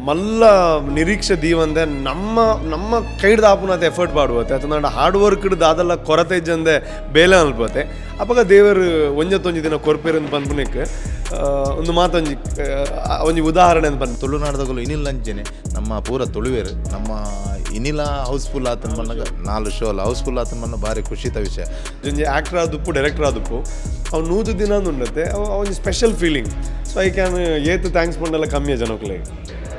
ಮಲ್ಲ ನಿರೀಕ್ಷೆ ದೀವಂದೆ ನಮ್ಮ ನಮ್ಮ ಕೈಡ್ದ ಆಪುನತೆ ಎಫರ್ಟ್ ಪಾಡುವತೆ ಅತನಾಡ ಹಾರ್ಡ್ ವರ್ಕ್ ದಾದಲ್ಲ ಕೊರತೆ ಇಜ್ಜಂದೆ ಬೇಲೆ ಅನ್ಪತೆ. ಅಪಗ ದೇವರು ಒಂಜತ್ತೊಂಜಿ ದಿನ ಕೊರ್ಪೇರಂದು ಪನ್ಪುನೆಕ್ ಒಂದು ಮಾತೊಂಜಿ ಒಂಜಿ ಉದಾಹರಣೆ ಅಂತ ಪನ್ಪ. ತುಳುನಾಡದಗಳು ಇನಿಲ್ ಅಂಚೆನೆ ನಮ್ಮ ಪೂರ ತುಳುವೇರು ನಮ್ಮ ಇನಿಲ ಹೌಸ್ಫುಲ್ ಆತನ ಮನ್ನಗ ನಾಲ್ ಶೋ ಅಲ್ಲ ಹೌಸ್ಫುಲ್ ಆತನ ಮನ್ನ ಭಾರಿ ಖುಷಿತ ವಿಷಯ. ಒಂಜಿ ಆ್ಯಕ್ಟರ್ ಆದುಪ್ಪು, ಡೈರೆಕ್ಟರ್ ಆದುಪ್ಪು, ಅವು 100 ದಿನ ಉಂಡತೆ ಅವು ಒಂಜಿ special feeling. So I can ಏತ್ thanks ಪಂಡಲ ಕಮ್ಮಿಯ ಜನಕ್ಲೆಗ್.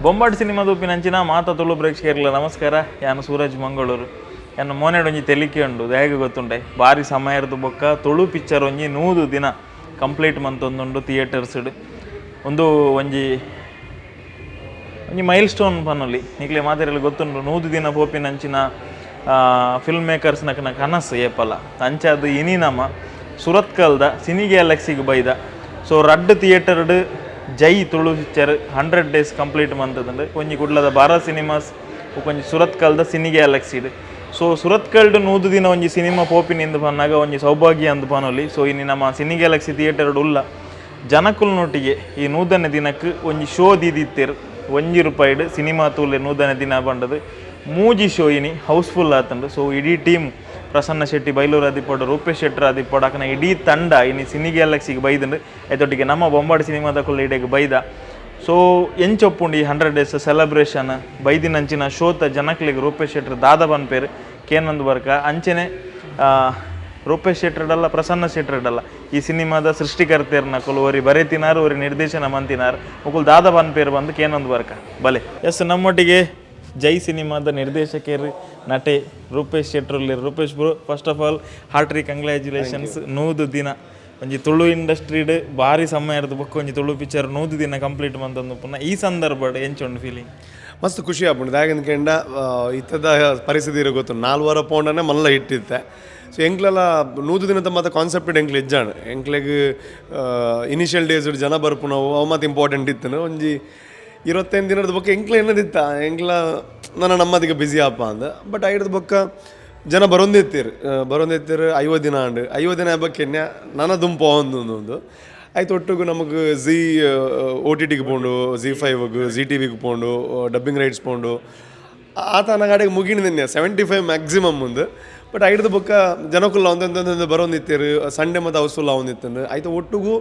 ಬೊಂಬಾಟ್ ಸಿನಿಮಾದ ಉಪ್ಪಿನಂಚಿನ ಮಾತ ತುಳು ಪ್ರೇಕ್ಷಕರಿಲ್ಲ ನಮಸ್ಕಾರ. ಯಾನು ಸೂರಜ್ ಮಂಗಳೂರು. ಯಾನು ಮೋನೆಡ್ ಒಂಜಿ ತೆಲಿಕೆ ಉಂಡು. ದಾಯೆಗ್ ಗೊತ್ತುಂಡೆ? ಬಾರಿ ಸಮಯದ ಬೊಕ್ಕ ತುಳು ಪಿಕ್ಚರ್ ಒಂಜಿ 100 ದಿನ ಕಂಪ್ಲೀಟ್ ಮಂತೊಂದುಂಡು ಥಿಯೇಟರ್ಸ್ಡ್. ಒಂದು ಒಂಜಿ ಒಂಜಿ ಮೈಲ್ ಸ್ಟೋನ್ ಪನ್ನೊಲಿ. ನಿಕ್ಲೆ ಮಾತೆರೆಲ್ಲ ಗೊತ್ತುಂಡು, 100 ದಿನ ಪೋಪಿನಂಚಿನ ಫಿಲ್ಮ್ ಮೇಕರ್ಸ್ ನಕನ ಕನಸು ಏಪಲ. ಅಂಚಾದ್ ಇನಿ ನಮ ಸುರತ್ಕಲ್ದ ಸಿನಿ ಗ್ಯಾಲಕ್ಸಿಗೆ ಬೈದ. ಸೊ ರಡ್ಡ್ ಥಿಯೇಟರ್ಡ್ ಜೈ ತುಳು picture 100 days complete ಮಂತದಂಡು. ಒಂಜಿ ಕುಡ್ಲದ ಭಾರತ್ ಸಿನಿಮಾಸ್, ಒಂಜಿ ಸುರತ್ಕಲ್ದ ಸಿನಿ ಗ್ಯಾಲಕ್ಸಿಡ್. ಸೊ ಸುರತ್ಕಲ್ಡ್ 100 ದಿನ ಒಂಜಿ ಸಿನಿಮಾ ಪೋಪಿನಿಂದ ಪನ್ನಾಗ ಒಂಜಿ ಸೌಭಾಗ್ಯ ಅಂದ್ ಪನೊಲಿ. ಸೊ ಇನಿ ನಮ್ಮ cine Galaxy theatre ಉಲ್ಲ. ಜನಕುಲ್ನೊಟ್ಟಿಗೆ ಈ 100ನೇ ದಿನಕ್ಕೆ ಒಂಜಿ ಶೋ ದೀದಿತ್ತೇರು. 1 ರೂಪಾಯಿಡ್ ಸಿನಿಮಾ ತೂಲೆ 100ನೇ ದಿನ ಬಂಡದು. ಮೂಜಿ ಶೋ ಇನಿ ಹೌಸ್ಫುಲ್ ಆತಂಡು. ಸೊ ಇಡೀ ಟೀಮ್, ಪ್ರಸನ್ನ ಶೆಟ್ಟಿ ಬೈಲೂರು ಆದಿಪ್ಪಡು, ರೂಪೇಶ್ ಶೆಟ್ಟರ್ ಆದಿಪ್ಪಡು, ಅಕನ ಇಡೀ ತಂಡ ಇನಿ ಸಿನಿ ಗ್ಯಾಲಕ್ಸಿಗೆ ಬೈದಂಡು. ಐತೊಟ್ಟಿಗೆ ನಮ್ಮ ಬೊಂಬಾಟ್ ಸಿನಿಮಾದಕುಲು ಇಡೆಗ್ ಬೈದ. ಸೊ ಎಂಚೊಪ್ಪುಂಡು ಈ 100 ಡೇಸ್ ಸೆಲೆಬ್ರೇಷನ್, ಬೈದಿನಂಚಿನ ಶೋತ ಜನಕ್ಲೆಗ್ ರೂಪೇಶ್ ಶೆಟ್ಟರ್ ದಾದ ಪನ್ಪೇರು ಕೇನೊಂದು ಬರ್ಕ. ಅಂಚೆನೆ ರೂಪೇಶ್ ಶೆಟ್ಟರ್ಡಲ್ಲ, ಪ್ರಸನ್ನ ಶೆಟ್ಟರ್ಡಲ್ಲ, ಈ ಸಿನಿಮಾದ ಸೃಷ್ಟಿಕರ್ತೆರ್ನಕುಲು ಒರಿ ಬರೆತಿನಾರು, ಒರಿ ನಿರ್ದೇಶನ ಮಂತಿನಾರು. ಮುಕುಲ್ ದಾದ ಪನ್ಪೇರು ಬಂದು ಕೇನೊಂದು ಬರ್ಕ ಬಲೆ. ಎಸ್, ನಮ್ಮೊಟ್ಟಿಗೆ ಜೈ ಸಿನಿಮಾದ ನಿರ್ದೇಶಕರು, ನಟೆ Rupesh Shettar. Rupesh bro, first of all hearty congratulations. 100 ದಿನ, ಒಂಜಿ ತುಳು ಇಂಡಸ್ಟ್ರಿಡ್ ಭಾರಿ ಸಮಯ ಇರ್ದು ಬೊಕ್ಕ ಒಂಜಿ ತುಳು ಪಿಕ್ಚರ್ 100 ದಿನ ಕಂಪ್ಲೀಟ್ ಮಂತೊಂದು ಪುನಃ. ಈ ಸಂದರ್ಭಡ್ ಎಂಚುಂಡು ಫೀಲಿಂಗ್? ಮಸ್ತ್ ಖುಷಿ ಆಪುಂಡು. ದಾಯೆಗಂದ್ ಕೆಂಡ, ಇತ್ತದ ಪರಿಸ್ಥಿತಿ ಇರೋ ಗೊತ್ತು, 4 ವಾರ ಪೋಂಡನೆ ಮಲ್ಲ ಇಟ್ಟಿತ್ತೆ. ಸೊ ಎಂಕ್ಲೆಲ್ಲ 100 ದಿನದ ಮಾತ ಕಾನ್ಸೆಪ್ಟ್ ಎಂಕ್ಲೆ ಇಜ್ಜಾಣ. ಎಂಕ್ಲೆಗ್ ಇನಿಷಿಯಲ್ ಡೇಸ್ ಜನ ಬರ್ಪುನವು ಅವು ಮಾತ ಇಂಪಾರ್ಟೆಂಟ್ ಇತ್ತು. ಒಂಜಿ 25 ದಿನದ ಬೊಕ್ಕ ಎಂಕ್ಲೆ ಎನ್ನದಿತ್ತ, ಎಂಕ್ಲ ನನ್ನ ನಮ್ಮದಿಗೆ ಬ್ಯುಸಿ ಆಪ ಅಂದ. ಬಟ್ ಐಡ್ದ ಬೊಕ್ಕ ಜನ ಬರೊಂದಿತ್ತೀರು, ಬರೊಂದಿತ್ತೀರು. 50 ದಿನ ಆಂಡ್. 50 ದಿನ ಬೊಕ್ಕ ನನ ದುಂಪು ಒಂದು ಒಂದು ಆಯ್ತು. ಒಟ್ಟುಗು ನಮಗೆ ಝೀ ಓಟಿಟಿಗೆ ಪೋಂಡು, ಝೀ ಫೈವ್ಗೆ, ಝೀ ಟಿವಿಗೆ ಪೋಂಡು, ಡಬ್ಬಿಂಗ್ ರೈಟ್ಸ್ ಪೋಂಡು. ಆತ ಗಾಡಿಗೆ ಮುಗಿಣಿದನ್ಯ 75 ಮ್ಯಾಕ್ಸಿಮಮ್ ಒಂದು. ಬಟ್ ಐಡ್ದ ಬೊಕ್ಕ ಜನಕುಲ್ಲ ಒಂದೊಂದೊಂದೊಂದು ಬರೋಂದಿತ್ತೀರು. ಸಂಡೇ ಮತ್ತು ಹೌಸ್ಫುಲ್ ಆವೊಂದಿತ್ತು. ಆಯ್ತು, ಒಟ್ಟುಗು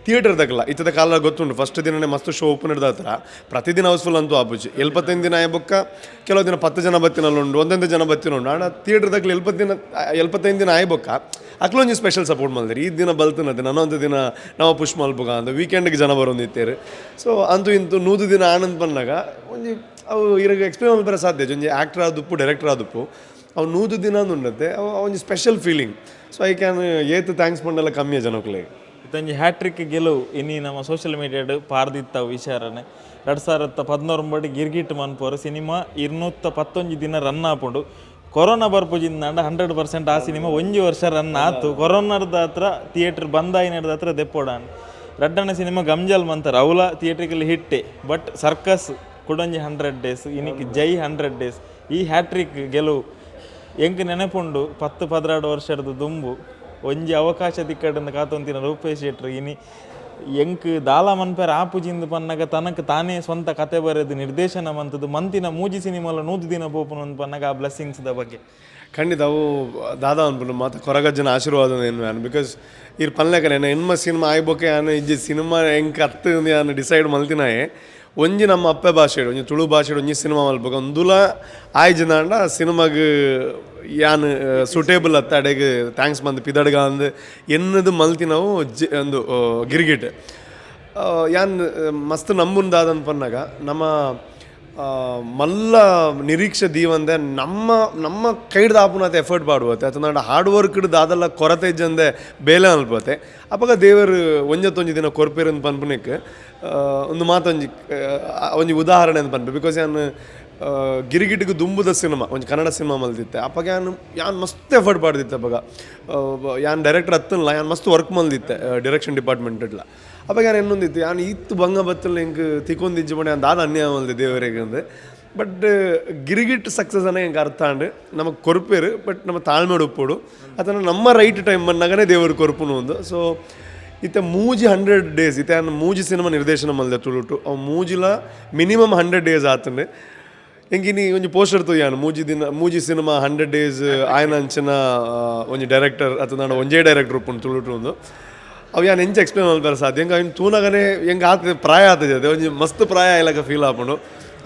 ಥಿಯೇಟರ್ ದಕ್ಕಲ್ಲ. ಇತ್ತದ ಕಾಲ ಗೊತ್ತುಂಟು, ಫಸ್ಟ್ ದಿನನೇ ಮಸ್ತ್ ಶೋ ಓಪನ್ ಹಿಡ್ದ ಹತ್ರ ಪ್ರತಿದಿನ ಹೌಸ್ಫುಲ್ ಅಂತೂ ಆಪುಜಿ. 75 ದಿನ ಬೊಕ್ಕ ಕೆಲವು ದಿನ 10 ಜನ ಬತ್ತಿನಲ್ಲುಂಡು, ಒಂದೊಂದು ಜನ ಬತ್ತಿನ ಉಂಡು. ಆಂಡ ಥಿಯೇಟರ್ ದಕ್ಕಲ 70 ದಿನ, 75 ದಿನ ಆಯ್ ಬೊಕ್ಕ ಅಕ್ಲೊಂಜಿ ಸ್ಪೆಷಲ್ ಸಪೋರ್ಟ್ ಮಲ್ದಿರಿ. ಈ ದಿನ ಬಲ್ತನದೆ ನನ್ನೊಂದು ದಿನ ನಾವು ಪುಷ್ ಮಲ್ಪುಗ ಅಂದ ವೀಕೆಂಡ್ಗೆ ಜನ ಬರೋಂದಿತ್ತೇರು. ಸೊ ಅಂತೂ ಇಂತೂ 100 ದಿನ ಆನಂದ್ ಬಂದಾಗ ಒಂಜಿ ಅವು ಇರಗ ಎಕ್ಸ್ಪ್ಲೇನ್ ಮಲ್ಪರೆ ಸಾಧ್ಯ. ಒಂಜಿ ಆ್ಯಕ್ಟರ್ ಆದುಪ್ಪು, ಡೈರೆಕ್ಟರ್ ಆದುಪ್ಪು, ಅವು 100 ದಿನ ಉಂಡತೆ ಅವು ಒಂಜಿ special feeling. So I can ಏತ್ thanks ಪಂಡಲ ಕಮ್ಮಿಯ ಜನಕ್ಲೆಗ್. ಇತ್ತೊಂಜಿ ಹ್ಯಾಟ್ರಿಕ್ ಗೆಲುವು. ಇನಿ ನಮ್ಮ ಸೋಷಿಯಲ್ ಮೀಡಿಯಾಡ್ ಪಾರ್ದಿತ್ತ ವಿಚಾರನೆ, 2019 ಗಿರ್ಗಿಟ್ ಮನ್ಪೋರು ಸಿನಿಮಾ 211 ದಿನ ರನ್ ಆಪುಂಡು. ಕೊರೋನಾ ಬರ್ಪುಜಿಂದಾಂಡ 100% ಆ ಸಿನಿಮಾ ಒಂಜಿ ವರ್ಷ ರನ್ ಆತು. ಕೊರೋನಾದ ಹತ್ರ ಥಿಯೇಟರ್ ಬಂದಾಯಿನದ ಹತ್ರ ದೆಪ್ಪೋಡಾನ್. ರಡ್ಡನ cinema ಗಮ್ಜಲ್ ಮಂತರ, Avala theatrical ಹಿಟ್ಟೆ. But circus ಕುಡೊಂಜಿ 100 ಡೇಸ್, ಇನಿಕ್ ಜೈ 100 ಡೇಸ್. ಈ ಹ್ಯಾಟ್ರಿಕ್ ಗೆಲುವು ಎಂಕ್ ನೆನಪುಂಡು, 10-12 ವರ್ಷದ ದುಂಬು ಒಂಜಿ ಅವಕಾಶ ತಿಕ್ಕಡನ್ನು ಕಾತೊಂತಿನ ರೂಪೇಶ್ ಶೆಟ್ರು ಇನಿ ಎಂಕ್ ದಾಲ ಮನ್ಪೆರ್ ಆಪುಜಿಂದು ಪನ್ನಗ ತನಕ್ ತಾನೇ ಸ್ವಂತ ಕತೆ ಬರೆದು ನಿರ್ದೇಶನ ಮಂತದ್ದು ಮಂತಿನ ಮೂಜಿ ಸಿನಿಮಾಲ 100 ದಿನ ಪೋಪುನು ಅಂದ್ ಪನ್ನಗ ಆ ಬ್ಲೆಸ್ಸಿಂಗ್ಸ್ the ಬಗ್ಗೆ. ಖಂಡಿತ, ಅವು ದಾದಾ ಅನ್ಪುಂಡು ಮಾತ ಕೊರಗಜ್ಜನ ಆಶೀರ್ವಾದ ಏನು. Because ಇರ್ ಪನ್ಲೆಕನೆ ಎನ್ಮ ಸಿನಿಮಾ ಆಯ್ಬೊಕೆ ಯಾನ್ ಇಜ್ಜಿ, ಸಿನಿಮಾ ಎಂಕ್ ಅತ್ತು ಯಾನ್ ಡಿಸೈಡ್ ಮಲ್ತಿನಾಯೆ. ಒಂಜಿ ನಮ್ಮ ಅಪ್ಪೆ ಭಾಷೆ, ಒಂಜಿ ತುಳು ಭಾಷೆ ಒಂಜಿ ಸಿನಿಮಾ ಮಲ್ಪಕ ಒಂದುಲ ಆಯ್ಜಿನಾಂಡ ಸಿನಿಮಾಗ್ ಯಾನ್ ಸೂಟೇಬಲ್ ಅತ್ತ, ಅಡೆಗ್ thanks ಮಂದ್ ಪಿದಡ್ಗ ಅಂದ್ ಎನ್ನದು ಮಲ್ತಿನವು ಜಿ ಒಂದು ಗಿರ್ಗಿಟ್. ಯಾನ್ ಮಸ್ತ್ ನಂಬುಂದಾದನ್ ಪನ್ನಾಗ ನಮ್ಮ ಮಲ್ಲ ನಿರೀಕ್ಷೆ ದೀವಂದೆ ನಮ್ಮ ನಮ್ಮ ಕೈಡ್ದ ಆಪುನತೆ ಎಫರ್ಟ್ ಪಾಡುವತೆ ಅತನಾಡ ಹಾರ್ಡ್ ವರ್ಕ್ ದಾದಲ್ಲ ಕೊರತೆ ಇಜ್ಜಂದೆ ಬೇಲೆ ಅನ್ಪತೆ. ಅಪಗ ದೇವರು ಒಂಜತ್ತೊಂಜಿ ದಿನ ಕೊರ್ಪೇರಂದು ಪನ್ಪುನೆಕ್ ಒಂದು ಮಾತೊಂಜಿ ಒಂಜಿ ಉದಾಹರಣೆ ಅಂತ ಪನ್ಪೆ. Because ಯಾನ್ ಗಿರಿಗಿಟಿಗೆ ದುಂಬುದ ಸಿನಿಮಾ ಒಂಜಿ ಕನ್ನಡ ಸಿನಿಮಾ ಮಲ್ದಿತ್ತೆ. ಅಪಗ ಯಾನ್ ಯಾನ್ ಮಸ್ತ್ ಎಫರ್ಟ್ ಪಾಡ್ದಿತ್ತೆ. ಅಪಗ ಯಾನ್ ಡೈರೆಕ್ಟರ್ ಅತ್ತಲ್ಲ, ಯಾನ್ ಮಸ್ತ್ ವರ್ಕ್ ಮಲ್ದಿತ್ತೆ ಡೈರೆಕ್ಷನ್ ಡಿಪಾರ್ಟ್ಮೆಂಟ್ ಇಡ್ಲ. ಅಪಗ ಯಾನ್ ಎನ್ನೊಂದಿತ್ತು, ಯಾನ್ ಇತ್ತು ಬಂಗ ಬತ್ತಲ್ ಎಂಕ್ ತಿಕೊಂದಿಜ್ಜಿ ಪಂಡ ಯಾನ್ ದಾದ ಅನ್ಯಾಯ ಮಲ್ದೆ ದೇವರಿಗೆ ಅಂದ್. ಬಟ್ ಗಿರಿಗಿಟ್ ಸಕ್ಸಸ್ ಅನ್ನ ಎಂಕ್ ಅರ್ಥ ಆಂಡ್, ನಮಕ್ ಕೊರ್ಪೇರು, ಬಟ್ ನಮ್ಮ ತಾಳ್ಮೆ ಉಪ್ಪೊಡು, ಅದನ್ನ ನಮ್ಮ ರೈಟ್ ಟೈಮ್ ಬಂದಾಗನೇ ದೇವರು ಕೊರ್ಪುನು ಒಂದು. ಸೊ ಇತ್ತೆ ಮೂಜಿ 100 ಡೇಸ್. ಇತ್ತೆ ಯಾನ್ ಮೂಜಿ ಸಿನಿಮಾ ನಿರ್ದೇಶನ ಮಲ್ದೆ ತುಳುಟು. ಅವು ಮೂಜಿಲ ಮಿನಿಮಮ್ 100 ಡೇಸ್ ಆತಂಡ್. ಎಂಕಿನಿ ಒಂಜಿ ಪೋಸ್ಟರ್ ತೂಯಾನ್, ಮೂಜಿ ದಿನ, ಮೂಜಿ ಸಿನಿಮಾ 100 ಡೇಸ್ ಆಯನ ಅಂಚಿನ ಒಂಜಿ ಡೈರೆಕ್ಟರ್ ಅತ್ತ ಒಂಜೇ ಡೈರೆಕ್ಟರ್ ಉಪ್ಪುಂಡು ತುಳುಟು ಒಂದು. ಅವು ಯಾನ್ ಎಂಚ ಎಕ್ಸ್ಪ್ಲೇನ್ ಮಲ್ಪೆರೆ ಸಾಧ್ಯ? ಎಂಕ್ ಅಯಿನ್ ತೂನಗನೇ ಎಂಕ್ ಆತ ಪ್ರಾಯ ಆತದೆ, ಅದೇ ಒಂಜಿ ಮಸ್ತ್ ಪ್ರಾಯ ಆಯ್ಲಕ ಫೀಲ್ ಆಪುಂಡು.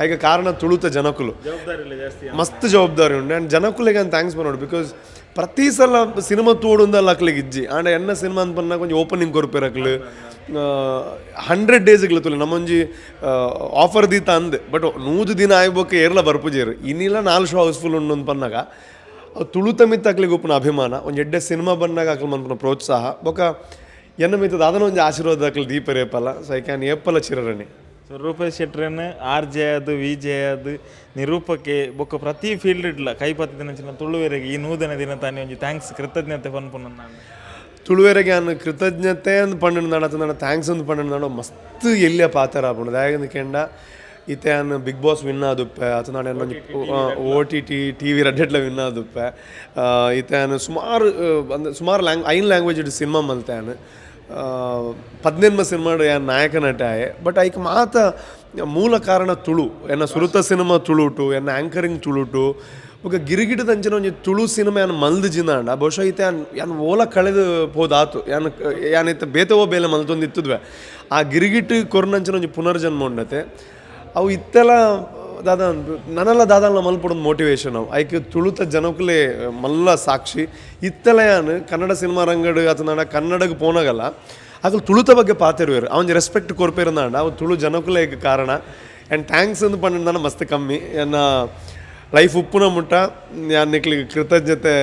ಐಕ ಕಾರಣ ತುಳುತ ಜನಕುಲು. ಜವಾಬ್ದಾರಿ ಇಲ್ಲ ಜಾಸ್ತಿ. ಮಸ್ತ್ ಜವಾಬ್ದಾರಿ ಉಂಡು. ಆ್ಯಂಡ್ ಜನಕುಲೆಗೆ ಅಂತ thanks ಪನೊಡು, because ಪ್ರತಿ ಸಲ ಸಿನಿಮಾ ತೂಡುಂದಲ್ಲ ಅಕ್ಲೆಗ್ ಇಜ್ಜಿ. ಆಂಡ ಎನ್ನ ಸಿನಿಮಾ ಅಂತ ಪನ್ನಾಗ ಒಂಜಿ ಓಪನಿಂಗ್ ಕೊರ್ಪೆರ್ ಅಕ್ಲು. 100 ಡೇಸ್ಗ್ಲ ತೂಲೆ, ನಮ್ಮೊಂಜಿ ಆಫರ್ ದೀತ ಅಂದ್, ಬಟ್ 100 ದಿನ ಆಯ್ಬೊಕ್ಕ ಏರ್ಲ ಬರ್ಪುಜೆರ್. ಇನ್ನಿಲ್ಲ ನಾಲ್ show house full ಉಂಡು ಅಂತ ಪನ್ನಾಗ ಅವು ತುಳುತ ಮಿತ್ತ ಅಕ್ಲೆಗ್ ಉಪ್ಪುನ ಅಭಿಮಾನ, ಒಂಜಿ ಎಡ್ಡೆ ಸಿನಿಮಾ ಬಂದಾಗ ಅಕ್ಲು ಮನ್ಪುನ ಪ್ರೋತ್ಸಾಹ, ಬೊಕ ಎನ್ನ ಮಿತ್ತ ದಾದನ ಒಂಜಿ ಆಶೀರ್ವಾದ ಅಕ್ಲು ದೀಪೆರ್ ಏಪಲ್ಲ. So I can ಏಪಲ ಚಿರರಣಿ. ಸೊ ರೂಪೇಶ್ ಶೆಟ್ರನ್ ಆರ್ ಜೆ ಅದು, ವಿ ಜೆ ಅದು, ನಿರೂಪಕೆ ಬೊಕ್ಕ ಪ್ರತಿ ಫೀಲ್ಡ್ ಇಡ್ಲ ಕೈ ಪತ್ತಿನ ತುಳುವೆರೆಗೆ ಈ ನೂದನೇ ದಿನ ತಾನೇ ಒಂಜಿ thanks, ಕೃತಜ್ಞತೆ ಪನ್ಪುನ ನಾನು. ತುಳುವೆರೆಗೆ ಯಾನ್ ಕೃತಜ್ಞತೆ ಅಂದ್ ಪಂಡಣ ಅತ್ತ thanks ಅಂದ್ ಪಂಡಣ ಮಸ್ತ್ ಎಲ್ಯ ಪಾತ್ರ ಆಪುಂಡು. ದಾಯೆಗಂದ್ ಕೆಂಡ, ಇತ್ತೆ ಯಾನ್ big boss win ಆದುಪ್ಪೆ ಅತ್ತ ನಾನ್ ಒಂಜಿ ಓಟಿಟಿ, ಟಿವಿ ರಡ್ಡೆಟ್ಲ ವಿನ್ ಆದುಪ್ಪೆ. ಇತ್ತೆ ಯಾನ್ ಸುಮಾರು ಅಂದ್ ಸುಮಾರು ಲ್ಯಾಂಗ್ ಐನ್ ಲ್ಯಾಂಗ್ವೇಜ್ ಸಿನಿಮಾ ಮಲ್ತೆ. ಯಾನ್ 18 ಸಿನಿಮಾಡ್ ಯಾನ್ ನಾಯಕ ನಟೆ ಆಯೆ. ಬಟ್ ಐಕ್ ಮಾತ ಮೂಲ ಕಾರಣ ತುಳು. ಎನ್ನ ಸುರುತ ಸಿನಿಮಾ ತುಳುಟು, ಎನ್ನ ಆ್ಯಂಕರಿಂಗ್ ತುಳುಟು. ಬೊಕ ಗಿರಿಗಿಟದಂಚಿನ ಒಂಜಿ ತುಳು ಸಿನಿಮಾ ಯಾನ್ ಮಲ್ದ್ ಜಿಂದಾಂಡ ಬಹುಶಃ ಇತ್ತೆ ಯಾನ್ ಯಾನ್ ಓಲ ಕಳೆದು ಪೋದಾತು. ಯಾನ್ ಯಾನ್ ಇತ್ತೆ ಬೇತೆವೋ ಬೇಲೆ ಮಲ್ತೊಂದಿತ್ತುದ್ವೆ. ಆ ಗಿರಿಗಿಟ್ ಕೊರ್ನಂಚಿನ ಒಂಜಿ ಪುನರ್ಜನ್ಮ ಉಂಡತೆ. ಅವು ಇತ್ತೆಲ ದಾದ ನನಲ ದಾದಲ್ಲ ಮಲ್ಪೊಡೊಂದು ಮೋಟಿವೇಶನ್ ಅವು. ಐಕ್ ತುಳುತ ಜನಕುಲೇ ಮಲ್ಲ ಸಾಕ್ಷಿ. ಇತ್ತೆಲ ಯಾನ್ ಕನ್ನಡ ಸಿನಿಮಾ ರಂಗಡ್ ಅತ್ತ ಕನ್ನಡಗ್ ಪೋನಾಗಲ್ಲ ಅಕುಲು ತುಳುತ ಬಗ್ಗೆ ಪಾತೆರುವೆರ್, ಅವಂಜಿ ರೆಸ್ಪೆಕ್ಟ್ ಕೊರ್ಪೆರ್ ಅಂಡ ಅವು ತುಳು ಜನಕುಲೆಗ್ ಕಾರಣ. ಆ್ಯಂಡ್ thanks ಅಂದ್ ಪಂಡ ಮಸ್ತ್ ಕಮ್ಮಿ. ಎನ್ನ ಲೈಫ್ ಉಪ್ಪುನ ಮುಟ್ಟ ಯಾನ್ ನಿಕ್ಲಿಗ್ ಕೃತಜ್ಞತೆ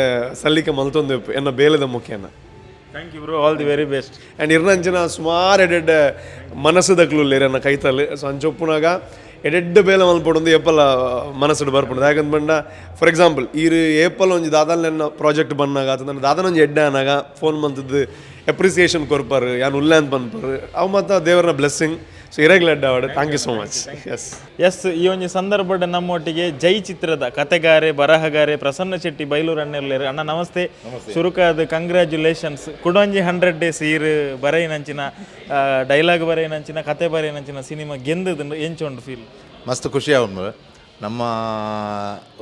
ಸಲ್ಲಿಕೆ ಮಲ್ತೊಂದು ಎನ್ನ ಬೇಲೆದ ಮುಖೇನ. Thank you bro, all the very best. And ಇರ್ನಂಚಿನ ಸುಮಾರು ಎಡೆಡ್ಡೆ ಮನಸ್ಸುದಕ್ಲು ಉಲ್ಲೆರ್ ಎನ್ನ ಕೈತಲ್. ಸೊ ಅಂಚ ಉಪ್ಪುನಾಗ ಎಡೆಡ್ಡೆ ಬೇಲೆ ಮಲ್ಪೊಡೊಂದು ಏಪಲ ಮನಸ್ಸುಡು ಬರ್ಪುಂಡು. ದಾಯೆಗಂದ್ ಪಂಡ, ಫಾರ್ ಎಕ್ಸಾಂಪಲ್, ಈರ್ ಏಪಲ ಒಂಜಿ ದಾದಲ್ ಎನ್ನ ಪ್ರಾಜೆಕ್ಟ್ ಬನ್ನಾಗ ಅಥವಾ ದಾದನ ಒಂಜಿ ಎಡ್ಡೆ ಆನಾಗ ಫೋನ್ ಮಂತದ್ದು ಅಪ್ರಿಸಿಯೇಷನ್ ಕೊರ್ಪರ್, ಯಾನ್ ಉಲ್ಲೆ ಅಂತ ಪನ್ಪರ್. ಅವು ಮಾತ ದೇವರನ ಬ್ಲೆಸ್ಸಿಂಗ್. ಸೊ ಇರೆಗ್ಲ ಎಡ್ಡೆ ಆವಡ್. Thank you so much, yes. S, ಈ ಒಂಜಿ ಸಂದರ್ಭದ ನಮ್ಮೊಟ್ಟಿಗೆ ಜೈ ಚಿತ್ರದ ಕತೆಗಾರೆ, ಬರಹಗಾರೆ ಪ್ರಸನ್ನ ಶೆಟ್ಟಿ ಬೈಲೂರು ಅಣ್ಣರ್ಲೇರು. ಅಣ್ಣ, ನಮಸ್ತೆ. ಸುರುಕಾದ ಕಂಗ್ರ್ಯಾಚುಲೇಷನ್ಸ್. ಕುಡೊಂಜಿ 100 ಡೇಸ್ ಈರ್ ಬರೆಯಿನಂಚಿನ, ಡೈಲಾಗ್ ಬರೆಯಿನಂಚಿನ, ಕತೆ ಬರೆಯಿನಂಚಿನ ಸಿನಿಮಾ ಗೆಂದದ, ಎಂಚ ಉಂಡು ಫೀಲ್? ಮಸ್ತ್ ಖುಷಿ ಆವೊಂಡು. ನಮ್ಮ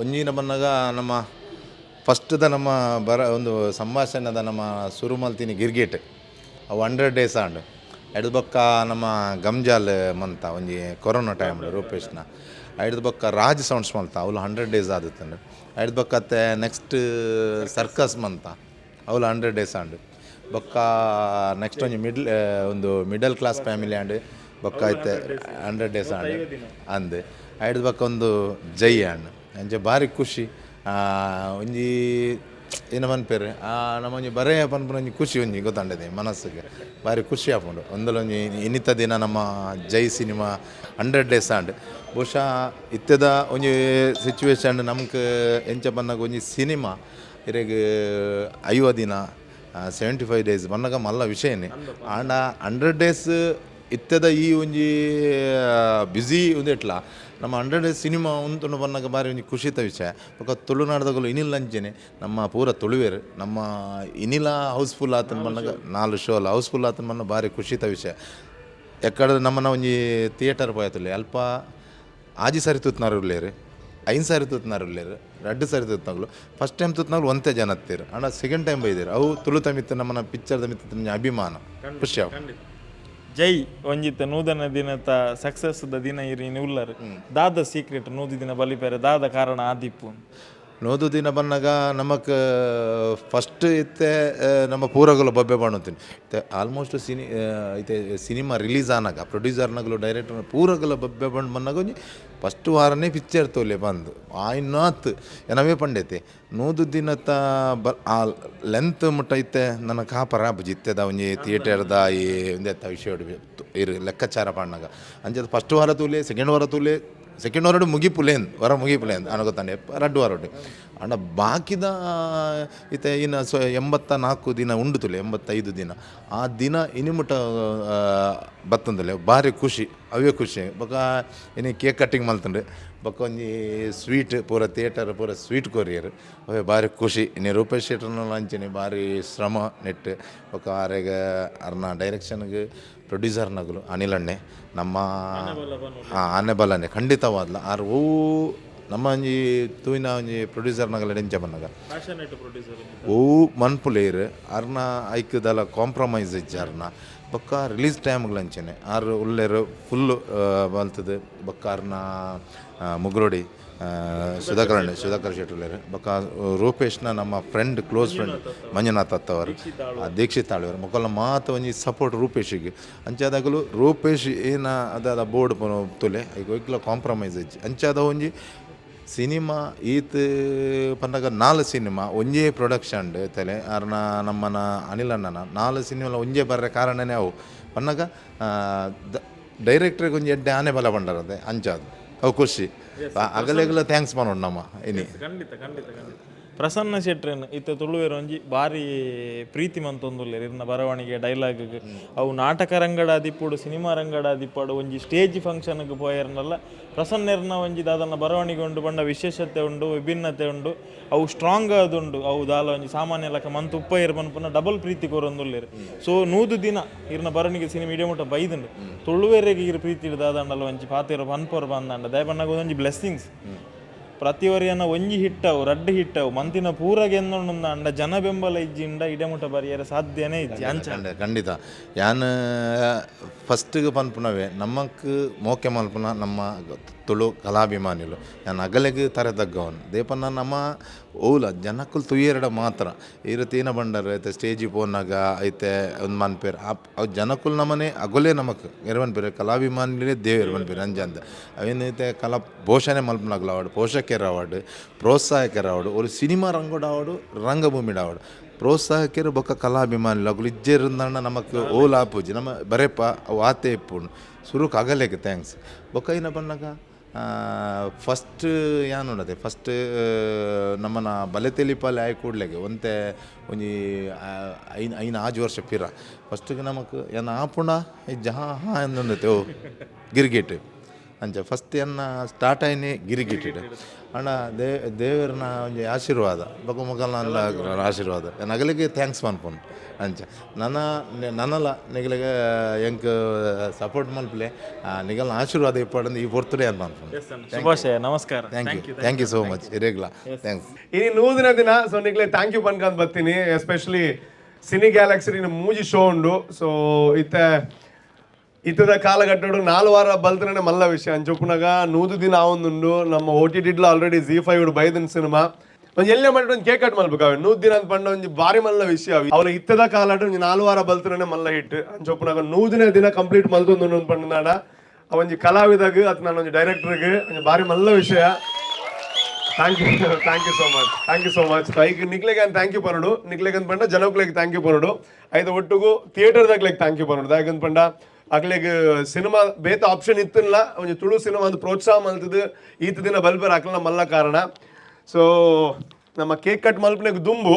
ಒಂಜಿನ ಬನ್ನಗ ನಮ್ಮ ಫಸ್ಟ್ದ ನಮ್ಮ ಬರ ಒಂದು ಸಂಭಾಷಣೆದ ನಮ್ಮ ಸುರು ಮಲ್ತಿನಿ ಗಿರ್ಗಿಟ್, ಅವು 100 ಡೇಸ್ ಆಂಡ್. ಐಡ್ದ್ ಬೊಕ್ಕ ನಮ್ಮ ಗಮ್ಜಾಲ್ ಮಂತ ಒಂಜಿ ಕೊರೋನಾ ಟೈಮ್ ರೂಪೇಶ್ನ. ಐಡ್ದ್ ಬೊಕ್ಕ ರಾಜ್ ಸೌಂಡ್ಸ್ ಮಲ್ತ, ಅವ್ಲು 100 ಡೇಸ್ ಆದಿತ್ತಂಡು. ಐಡ್ದ್ ಬೊಕ್ಕ ನೆಕ್ಸ್ಟ್ ಸರ್ಕಸ್ ಮಂತ, ಅವ್ಲು 100 ಡೇಸ್ ಆಂಡ್. ಬೊಕ್ಕ ನೆಕ್ಸ್ಟ್ ಒಂಜಿ ಮಿಡ್ಲ್ ಒಂದು middle class family and. ಬೊಕ್ಕ ಐತೆ 100 ಡೇಸ್ ಆಂಡ್ ಅಂದ್. ಐಡ್ದ್ ಬೊಕ್ಕ ಒಂದು ಜೈ ಆಂಡ್. ಅಂಚೆ ಭಾರಿ ಖುಷಿ. ಒಂಜಿ ಏನ ಪನ್ಪೆರ್, ನಮ್ಮ ಒಂಜಿ ಬರೆಯ ಪನ್ಪುನ ಒಂಜಿ ಖುಷಿ ಒಂಜಿ ಗೊತ್ತಂಡದೆ. ಮನಸ್ಸಿಗೆ ಭಾರಿ ಖುಷಿ ಆಪುಂಡು. ಒಂದಲೊಂಜಿ ಇನ್ನಿತ ದಿನ ನಮ್ಮ ಜೈ ಸಿನಿಮಾ 100 ಡೇಸ್ ಆಂಡ್. ಬಹುಶಃ ಇತ್ತೆದ ಒಂಜಿ ಸಿಚುವೇಶನ್ ನಮ್ಗೆ ಎಂಚ ಪನ್ನಗ ಒಂಜಿ ಸಿನಿಮಾ ಇರೆಗ್ 50 ದಿನ, 75 ಡೇಸ್ ಬನ್ನಗ ಮಲ್ಲ ವಿಷಯನೇ. ಆಂಡ 100 ಡೇಸ್ ಇತ್ತೆದ ಈ ಒಂಜಿ ಬ್ಯುಸಿ ಉಂದೆಟ್ಲ ನಮ್ಮ 100 ಡೇಸ್ ಸಿನಿಮಾ ಉಂತುಂಡು ಬನ್ನಗ ಬಾರಿ ಒಂಜಿ ಖುಷಿತ ವಿಷಯ. ಬೊಕ್ಕ ತುಳುನಾಡ್ದಗುಲು ಇನಿಲ್ ಅಂಚೆನೆ ನಮ್ಮ ಪೂರ ತುಳುವೆರ್. ನಮ್ಮ ಇನಿಲ ಹೌಸ್ಫುಲ್ ಆತನ ಬನ್ನಗ, ನಾಲ್ ಶೋಲ ಹೌಸ್ಫುಲ್ ಆತನ ಬನ್ನ ಭಾರಿ ಖುಷಿತ ವಿಷಯ. ಎಕ್ಕಡ ನಮ್ಮನ ಒಂಜಿ ಥಿಯೇಟರ್ ಪೋಯತುಲ್ಲೆ, ಅಲ್ಪ ಆಜಿ ಸಾರಿ ತೂತ್ನಾರು ಉಲ್ಲೇರು, ಐದು ಸಾರಿ ತೂತ್ನಾರು ಉಲ್ಲೇರು, ರಡ್ಡು ಸಾರಿ ತೂತ್ನಾಗ್ಲು. ಫಸ್ಟ್ ಟೈಮ್ ತೂತ್ನಾಗ್ಲು ಒಂತೆ ಜನ ಹತ್ತೀರು. ಆಂಡ ಸೆಕೆಂಡ್ ಟೈಮ್ ಬೈದೇರು. ಅವು ತುಳುತ ಮಿತ್ತ, ನಮ್ಮನ ಪಿಕ್ಚರ್ದ ಮಿತ್ತ ಒಂಜಿ ಅಭಿಮಾನ, ಖುಷಿ ಅವು. ಜೈ ಒಂಜಿತ್ತ ನೂದನ ದಿನತ ಸಕ್ಸಸ್ the ದಿನ ಇರಿ ಉಲ್ಲರ್. ದಾದ ಸೀಕ್ರೆಟ್ 100 ದಿನ ಬಲಿಪೆರೆ ದಾದ ಕಾರಣ ಆದಿಪ್ಪು? 100 ದಿನ ಬನ್ನಗ ನಮಕ್ ಫಸ್ಟ್ ಇತ್ತೆ ನಮ್ಮ ಪೂರಗಲ ಬಬ್ಬೆ ಬಾಣುತ್ತೀನಿ. ಇತ್ತೆ ಆಲ್ಮೋಸ್ಟ್ ಸಿನಿ ಇತ್ತೆ ಸಿನಿಮಾ ರಿಲೀಸ್ ಆನಾಗ ಪ್ರೊಡ್ಯೂಸರ್ನಗಲು, ಡೈರೆಕ್ಟರ್ ಪೂರಗಲ ಬಬ್ಬೆ ಬಂದು ಬನ್ನಾಗ ಒಂಜಿ ಫಸ್ಟ್ ವಾರನೇ ಪಿಕ್ಚರ್ ತೋಲೆ ಬಂದು ಆಯ್ನಾತ್ ಏನವೇ ಪಂಡೈತೆ. 100 ದಿನತ ಬ ಆ ಲೆಂತ್ ಮುಟ್ಟ ಇತ್ತೆ ನನ್ನ ಕಾಪರ ಆಪುಜಿ. ಇತ್ತೆದ ಒಂಜಿ ಥಿಯೇಟರ್ದ ಈ ಒಂದೆತ್ತ ವಿಷಯ ಇರು ಲೆಕ್ಕಾಚಾರ ಪಾಡ್ನಾಗ ಅಂಚದ ಫಸ್ಟ್ ವಾರ ತೂಲೆ, ಸೆಕೆಂಡ್ ವಾರ ತೂಲೆ. ಸೆಕೆಂಡ್ ವಾರ ಮುಗಿಪುಲೇನ್, ವರ ಮುಗಿಪುಲೇನ್ ಅನ ಗೊತ್ತಾಂಡೆ. ರಡ್ಡು ವಾರ ಉಂಟು. ಆಂಡ ಬಾಕಿದ ಇತ್ತೆ ಇನ್ನು ಸೊ 84 ದಿನ ಉಂಡು ತುಲೆ, 85 ದಿನ. ಆ ದಿನ ಇನಿ ಮುಟ್ಟ ಬತ್ತಂದಲೆ ಭಾರಿ ಖುಷಿ. ಅವೇ ಖುಷಿ. ಬೊಕ ಇನಿ ಕೇಕ್ ಕಟ್ಟಿಂಗ್ ಮಲ್ತುಂಡು, ಬೊಕ ಒಂಜಿ ಸ್ವೀಟ್ ಪೂರ ಥಿಯೇಟರ್ ಪೂರ ಸ್ವೀಟ್ ಕೊರಿಯರ್, ಅವೇ ಬಾರಿ ಖುಷಿ. ಇನಿ ರೂಪೇಶ್ ಶೆಟ್ಟರ್ನ ಅಂಚನೆ ಬಾರಿ ಶ್ರಮ ನೆಟ್. ಬೊಕ ಆರೆಗ್ ಅರ್ನ ಡೈರೆಕ್ಷನ್ಗೆ ಪ್ರೊಡ್ಯೂಸರ್ನಗುಲು ಅನಿಲ್ ಅಣ್ಣೆ ನಮ್ಮ ಆನೆ ಬಲನೆ ಖಂಡಿತವಾದ್ಲ ಆರ್ ಒವು ನಮ್ಮ ಒಂಜಿ ತೂಯಿನ ಒಂಜಿ ಪ್ರೊಡ್ಯೂಸರ್ನಗಲ ಎಂಚ ಬನ್ನಗ ಒವು ಮನ್ಪುಲೇರ್ ಅರ್ನ ಐಕ್ ದಾಲ ಕಾಂಪ್ರಮೈಸ್ ಇಜ್ಜಿ ಅರ್ನ. ಬೊಕ್ಕ ರಿಲೀಸ್ ಟೈಮ್ಗಳು ಅಂಚನೆ ಆರ್ ಉಲ್ಲೇರು ಫುಲ್ಲು ಬಲ್ತದು. ಬೊಕ್ಕ ಅರ್ನ ಮುಗ್ರೋಡಿ ಸುಧಾಕರ್ ಅಣ್ಣೆ, ಸುಧಾಕರ್ ಶೆಟ್ಟಿ ಉಲ್ಲೇರು. ಬೊಕ್ಕ ರೂಪೇಶ್ನ ನಮ್ಮ friend, close friend Manjunath ಅತ್ತವರು, Dikshit ಆಳ್ವರು ಮೊಕಲ್ನ ಮಾತ ಒಂಜಿ ಸಪೋರ್ಟ್ ರೂಪೇಶಿಗೆ. ಅಂಚಾದಾಗಲು ರೂಪೇಶ್ ಏನ ಅದಾದ ಬೋರ್ಡ್ ತುಲೆ ಐಕ್ ಒಯ್ಕ್ಲ ಕಾಂಪ್ರಮೈಸ್ ಇಜ್ಜಿ. ಅಂಚಾದ ಒಂಜಿ ಸಿನಿಮಾ ಈತ್ ಪನ್ನಗ ನಾಲ್ ಸಿನಿಮಾ ಒಂಜೇ ಪ್ರೊಡಕ್ಷನ್ ತಲೆ ಅರ್ನ ನಮ್ಮನ ಅನಿಲ್ ಅಣ್ಣನ ನಾಲ್ ಸಿನಿಮಾ ಒಂಜೇ ಬರ್ರೆ ಕಾರಣನೇ ಅವು ಪನ್ನಗ ಡೈರೆಕ್ಟ್ರಿಗೆ ಒಂಜಿ ಎಡ್ಡೆ ಆನೆ ಬಲ ಬಂಡರದೆ ಅಂಚಾದ ಅವು ಖುಷಿ. ಅಗಲೆಗಲ thanks ಪನೊಡು ನಮ್ಮ ಇನಿ. ಖಂಡಿತ ಖಂಡಿತ ಖಂಡಿತ. ಪ್ರಸನ್ನ ಶೆಟ್ರೆನ್ ಇತ್ತೆ ತುಳುವೆರ್ ಒಂಜಿ ಬಾರಿ ಪ್ರೀತಿ ಮಂತೊಂದುಲ್ಲೆರ್. ಇರ್ನ ಬರವಣಿಗೆ, ಡೈಲಾಗ್, ಅವು ನಾಟಕ ರಂಗಡಾದಿಪ್ಪುಡು, ಸಿನಿಮಾ ರಂಗಡಾದಿಪ್ಪಡು, ಒಂಜಿ ಸ್ಟೇಜ್ ಫಂಕ್ಷನ್ಗೆ ಪೋಯರ್ನಲ್ಲ ಪ್ರಸನ್ನೆರ್ನ ಒಂಜಿ ದಾದನ್ನ ಬರವಣಿಗೆ ಉಂಡು ಪಂಡ ವಿಶೇಷತೆ ಉಂಡು, ವಿಭಿನ್ನತೆ ಉಂಡು, ಅವು ಸ್ಟ್ರಾಂಗ್ ಆದುಂಡು. ಅವು ದಾಲ ಒಂಜಿ ಸಾಮಾನ್ಯ ಲೆಕ್ಕ ಮಂತ್ ಉಪ್ಪೈರ್ ಪನ್ಪುನ ಡಬಲ್ ಪ್ರೀತಿ ಕೊರೊಂದುಲ್ಲೆರ್. ಸೊ 100 ದಿನ ಇರ್ನ ಬರವಣಿಗೆ ಸಿನಿಮಾ ಇಡೀ ಮುಟ್ಟ ಬೈದುಂಡು. ತುಳುವೆರೆಗ್ ಇರ್ ಪ್ರೀತಿ ದಾದಂಡಲ ಒಂಜಿ ಪಾತೆರ ಪನ್ಪೋರ್ ಬಂದಂಡ ದಯಪನ್ನಾಗ ಒಂಜಿ ಬ್ಲೆಸ್ಸಿಂಗ್ಸ್. ಪ್ರತಿವರಿಯನ ಒಂಜಿ ಹಿಟ್ಟವು ರಡ್ಡು ಹಿಟ್ಟವು ಮಂತಿನ ಪೂರ ಗೆಂದೊಂಡು ಅಂಡ ಜನ ಬೆಂಬಲ ಇಜ್ಜಿಂಡ ಇಡೆಮುಟ ಬರಿಯರೆ ಸಾಧ್ಯನೇ ಇಜ್ಜಿ ಅಂಚ. ಖಂಡಿತ. ಯಾನ್ ಫಸ್ಟಿಗೆ ಪನ್ಪುನವೇ ನಮ್ಮಕ್ ಮೋಕೆ ಮಲ್ಪುನ ನಮ್ಮ ತುಳು ಕಲಾಭಿಮಾನಿಲು ಯಾನ್ ಅಗಲೆಗ್ ತರೆ ತಗ್ಗವನು ದೇಪನ್ನ. ನಮ್ಮ ಓಲ ಜನಕ್ಕುಲು ತುಯ್ಯೆರಡ ಮಾತ್ರ ಈ ತೀನ ಬಂಡರ್ ಐತೆ ಸ್ಟೇಜಿಗೆ ಪೋನಾಗ ಐತೆ ಒಂದು ಮನ್ಪೇರ್ ಅವು ಜನಕ್ಕುಲು ನಮ್ಮನೆ ಅಗೊಲೆ ನಮಕ್ ಎರ್ ಪನ್ಪೇರು, ಕಲಾಭಿಮಾನಿಲೇ ದೇವೆರ್ ಪನ್ಪೇರು ಅಂಚ ಅಂತ. ಅವೇನೈತೆ ಕಲಾ ಪೋಷಣೆ ಮಲ್ಪುನಗುಲು ಆವಡ್, ಪೋಷಕರು ಆವಡ್, ಪ್ರೋತ್ಸಾಹಕರು ಆವಡ್, ಒಂದು ಸಿನಿಮಾ ರಂಗೋಡು ಆವಡು, ರಂಗಭೂಮಿಡ್ ಆವಡ್, ಪ್ರೋತ್ಸಾಹಕರು ಬೊಕ್ಕ ಕಲಾಭಿಮಾನಿಲು ಅಗುಲು ಇಜ್ಜೆರುಂದಣ್ಣ ನಮಕ್ ಓಲ್ ಆಪುಜಿ. ನಮ್ಮ ಬರೆಪ ಅವು ಆತೆ ಇಪ್ಪುಂಡು. ಸುರುಕ್ ಅಗಲೆಗ್ thanks. ಬೊಕ್ಕ ಇನ್ನ ಪನ್ನಗ ಫಸ್ಟ್ ಯಾನುಂಡತೆ ಫಸ್ಟ್ ನಮ್ಮನ ಬಲೆ ತೆಲಿಪಾಲೆ ಆಯ್ ಕೂಡ್ಲೆಗೆ ಒಂತೆ ಒಂಜಿ ಐನ್ ಐನ್ ಆಜು ವರ್ಷ ಪಿರ ಫಸ್ಟಿಗೆ ನಮಕ್ ಏನ ಆಪುಂಡ ಇಜ್ಜ ಹಾಂ ಹಾಂ ಎಂದುಂಡತೆ. ಓ ಗಿರ್ಗಿಟ್ ಅಂಚ ಫಸ್ಟ್ ಎನ್ನ ಸ್ಟಾರ್ಟ್ ಆಯ್ನೆ ಗಿರಿಗಿಟ್ಟಿಡ್ ಅಣ್ಣ. ದೇವರನ ಒಂಜಿ ಆಶೀರ್ವಾದ ಬೊಕ ಮೊಕಲ್ನ ಆಶೀರ್ವಾದ ನಗಲಿಗೆ thanks ಪನ್ಪುನು ಅಂಚ. ನನ ನನಲ ನಿಗಲಿಗೆ ಎಂಕ್ ಸಪೋರ್ಟ್ ಮಲ್ಪಲೆ, ನಿಗಲ್ನ ಆಶೀರ್ವಾದ ಇಪ್ಪಡಂದು ಈ ಪೊರ್ತುಡೆ ಅಂತ ಪನ್ಪುನು. ಶುಭಾಶಯ, ನಮಸ್ಕಾರ. Thank you, thank you so much ಇರೇಗ್ಲ thanks. ಇನಿ 100ನೇ ದಿನ. ಸೊ ನಿಗ್ಲೆ thank you ಪನ್ಕಂತ ಬರ್ತೀನಿ. Especially cine Galaxy ಮೂಜಿ ಶೋ ಉಂಡು. ಸೊ ಇತ್ತೆ ಇತ್ತದ ಕಾಲಘಟ್ಟಡು 4 ವಾರ ಬಲ್ತನೇ ಮಲ್ಲ ವಿಷಯ. ಅಂಚೊಪ್ಪುನಾಗ 100 ದಿನ ಆವೊಂದುಂಡು. ನಮ್ಮ ಓ ಟಿ ಟಿಡ್ಲ ಆಲ್ರೆಡಿ ಜೀ5 ಬೈದನ್ ಸಿನಿಮಾ. ಒಂಜಿ ಎಲ್ಲೆ ಮಾಡಿ ಒಂದು ಕೇಕ್ ಕಟ್ ಮಲ್ಬೇಕು. ಅವೆ 100 ದಿನ ಅಂತ ಪಂಡ ಒಂಜಿ ಬಾರಿ ಮಲ್ಲ ವಿಷಯ. ಅವರ ಇತ್ತದ ಕಾಲಾಟ ಒಂಜಿ 4 ವಾರ ಬಲ್ತನೇ ಮಲ್ಲ ಹಿಟ್. ಅಂಚೊಪ್ಪುನಾಗ 100ನೇ ದಿನ ಕಂಪ್ಲೀಟ್ ಮಲ್ತೊಂದುಂಡು ಅಂತ ಪಂಡನಾಡ ಒಂಜಿ ಕಲಾವಿದಾಗ ಅಥವಾ ನಾನು ಒಂಜಿ ಡೈರೆಕ್ಟರ್ಗೆ ಒಂಜಿ ಬಾರಿ ಮಲ್ಲ ವಿಷಯ. Thank you, thank you so much, thank you so much. ಐಕ್ ನಿಕ್ಲೆಗ್ thank you ಪನೊಡು. ನಿಕ್ಲೆಗ್ ಅಂತ ಪಂಡ ಜನಕ್ಲೆಗ್ thank you ಪನೊಡು. ಐತ ಒಟ್ಟುಗು ಥಿಯೇಟರ್ದಾಗ್ಲೆಗ್ thank you ಪನೊಡು. ದಾಯೆಗಂತ ಪಂಡ ಅಕ್ಲೆಗ್ ಸಿನಿಮಾ ಬೇತ ಆಪ್ಷನ್ ಇತ್ತಿಲ್ಲ, ಒಂಜಿ ತುಳು ಸಿನಿಮಾ ಒಂದು ಪ್ರೋತ್ಸಾಹ ಮಲ್ತದು ಈತ ದಿನ ಬಲ್ಪೆರ್ ಅಕ್ಲೆನ ಮಲ್ಲ ಕಾರಣ. ಸೊ ನಮ್ಮ ಕೇಕ್ ಕಟ್ ಮಲ್ಪನೆಗ್ ದುಂಬು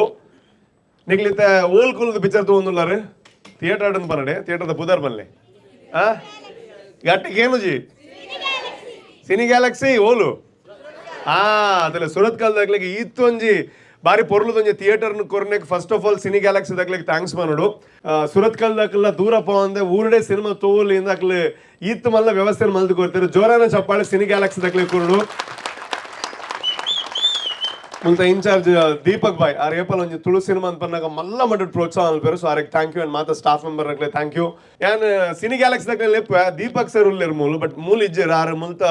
ನಿಕ್ಲಿತ್ತ ಓಲ್ ಕುಲ್ದ ಪಿಕ್ಚರ್ ತಗೊಂಡುಲ್ಲಾರು ಥಿಯೇಟರ್ ಅಂತ ಪನಡೆ, ಥಿಯೇಟರ್ದ ಪುದರ್ ಬನ್ಲೆ. ಆ ಗಟ್ಟಿಗೆ ಏನು G cine Galaxy ಓಲು ಅದಲ್ಲ ಸುರತ್ ಕಾಲದಾಗ್ಲಿಗೆ ಈತ್ತೊಂಜಿ ಬಾರಿ ಪೊರ್ಲುದೊಂಜಿ ಥಿಯೇಟರ್ ಕೊರ್ನೆಕ್ first of all cine Galaxy ದಾಗ್ಲಿಗೆ thanks ಮಾಡೋಡು. ಸುರತ್ ಕಾಲದಾಕಲ್ಲ ದೂರ ಪೋವಂದೆ ಊರಡೆ ಸಿನಿಮಾ ತೋಲಿ ಇಂದಾಕ್ಲೆ ಈತ್ ಮಲ್ಲ ವ್ಯವಸ್ಥೆ ಮಲ್ದು ಕೊಡ್ತಾರೆ. ಜೋರಾನ ಚಪ್ಪಾಳೆ ಸಿನಿ ಗ್ಯಾಲಕ್ಸಿ ದಾಗ್ಲಿಗೆ ಕೊರಡು. ಮುಲ್ತ ಇನ್ಚಾರ್ಜ್ ದೀಪಕ್ ಬಾಯ್ ಆರ್ ಏಪಲ್ ಒಂಜಿ ತುಳು ಸಿನಿಮಾ ಅಂತ ಪನ್ನಾಗ ಮಲ್ಲ ಮಟ್ಟ ಪ್ರೋತ್ಸಾಹ ಅನ್ಪೇರು. ಸೊ ಆರಿಗೆ thank you and ಮಾತ ಸ್ಟಾಫ್ ಮೆಂಬರ್ ನಕ್ಲೆ thank you. ಯಾನ್ ಸಿನಿ ಗ್ಯಾಲಕ್ಸಿ ದಾಕ್ಲೆ ಲೆಪ್ಪು ದೀಪಕ್ ಸರ್ ಉಲ್ಲೇರು ಮೂಲು, ಬಟ್ ಮೂಲು ಇಜ್ಜೆರ್. ಆರ್ ಮುಲ್ತ